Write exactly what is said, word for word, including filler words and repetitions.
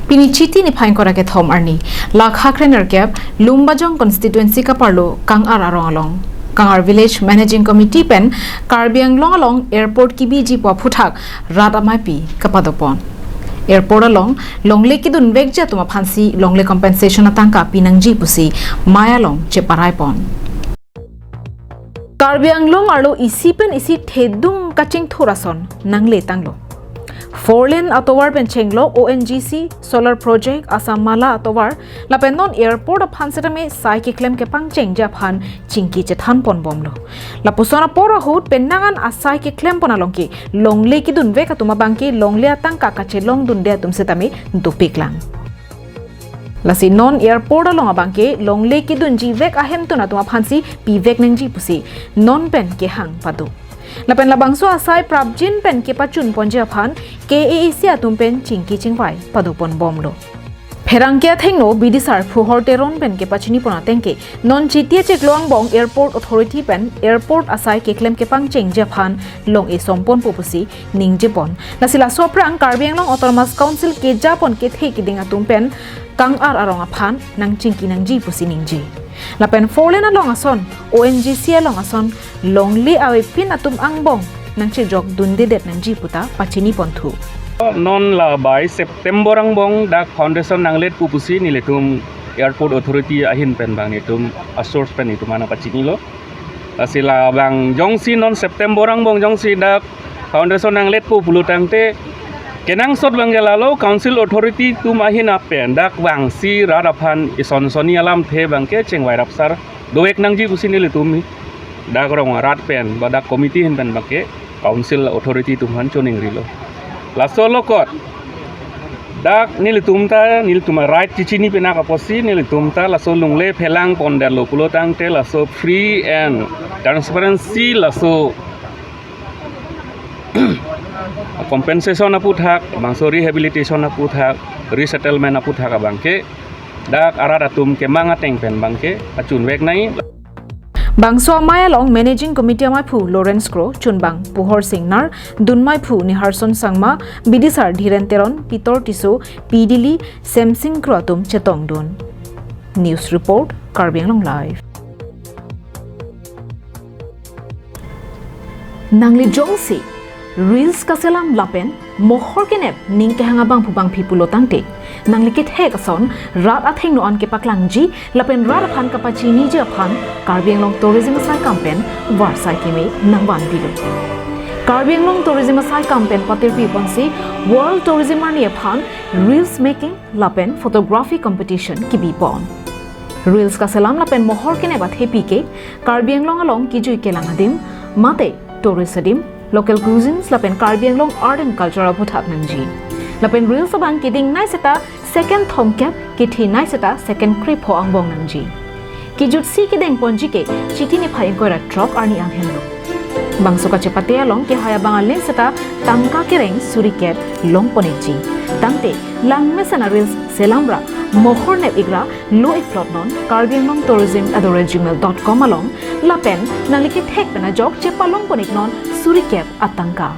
Pini Chiti niphai ingkoi ra kethom arni, Lakha Krenerkep, Lumbajong constituency kaparlo Kangar arong along Kangar Village Managing Committee pen Karbi Anglong along airport kebiji pu aphuthak rat amaipi kapadopon. Airport along longle kedunvekji atum aphansi longle compensation atangka pinangji pusi mei along cheparaipon. Karbi Anglong arlo isi pen isi thedung kachingthur ason nangletanglo. Four lane atovar pen chenglok O N G C, solar project, Assam Mala atovar, lapen non airport aphan setame sai keklem kepangchengji aphan chingki chethanponbomlo. Lapuson apor ahut penang an asai keklempon along ke longle kedunvek atum abangke longle atangka kachelongdunde atum setame dopiklang. Lasi non airport along abangke longle kedunjivek ahemtun atum aphansi pivek nangji pusi non pen kehang pado. Lapen labangso asai prapjin pen kepachunponji aphan K A A C atum pen chingki chingvai padoponbomlo. Pherangke athengno bidisar Phuhor Teron pen kepachinipon ateng ke non Chiti achiklo angbong airport authority pen airport asai keklem kepangchengji aphan long-e somponpo pusi ningjepon. Lasi laso aphrang Karbi Anglong Autonomous Council kejapon kethe keding atum pen Kangar arong aphan nangchingki nangji pusi ningje. Lapen four lane along ason, O N G C along ason, longle avepin atum angbong nangchejokdundedet nangji puta pachiniponthu. Non la bai September angbong dak foundation nangletpo pusi nelitum airport authority ahin pen bang netum asource pen netum aphan pachinilo. Lasi labang jongsi non September angbong jongsi dak foundation nangletpo pulo tangte kenangsot abangke lalo council authority atum ahin apen dak vangsi rat aphan ison sonni alamthe abangke chingvai rapsar dovek nangji pusi nelitum dak rong arat pen ba dak committee ahin pen abangke council authority atum aphan choningrilo. Laso along kot dak nelitum ta nelitum a-right chechini penak apotsi nelitum ta laso longle phelangpondetlo pulo tangte laso free and transparency laso compensation aphuthak, bangso rehabilitation aphuthak, resettlement aphuthak abangke dak arat atum kemang ateng pen abangke pachunvek nai. Bangso amei along Managing Committee ameiphu Lawrence Kro, chunbang Puhor Singnar, dunmeiphu Niharson Sangma, bidisar Dhiren Teron, Pitor Tisso, P Dili, Semsing Kro atum chetongdun. News report, Karbi Anglong Live. Nangli jongsi reels kaselam lapen mohor kenep ning kehang abangphu bangphi pulo tangte, nangli kethek ason rat athengno an kepaklangji lapen rat aphan kapachiniji aphan Karbi Anglong Tourism asaikam pen varsai keme nangvanpilo. Karbi Anglong Tourism asaikam pen patirpiponsi World Tourism arni aphan reels making lapen photography competition kebipon. Reels kaselam lapen mohor kenep athepi ke Karbi Anglong along kejui kelang adim, mate tourist adim, local cuisines lapen Karbi Anglong art and culture aphuthak nangji. Lapen reels abang keding nei seta second thomkep, kethe nei seta second krepho angbong nangji. Kejutsi kedengponji ke Chiti niphai ingkoi ra throk arni an henlo. Bangso kachepate along kehai abang alin seta tangka kereng suri kep longpon-ikji. Tangte langmesen a-reels selam ra mohor nep-ik ra lo-ik plot non Karbi Anglong Tourism at the rate gmail dot com along lapen nangli kethek pen ajok chepalongpon-ik non suri kep atangka.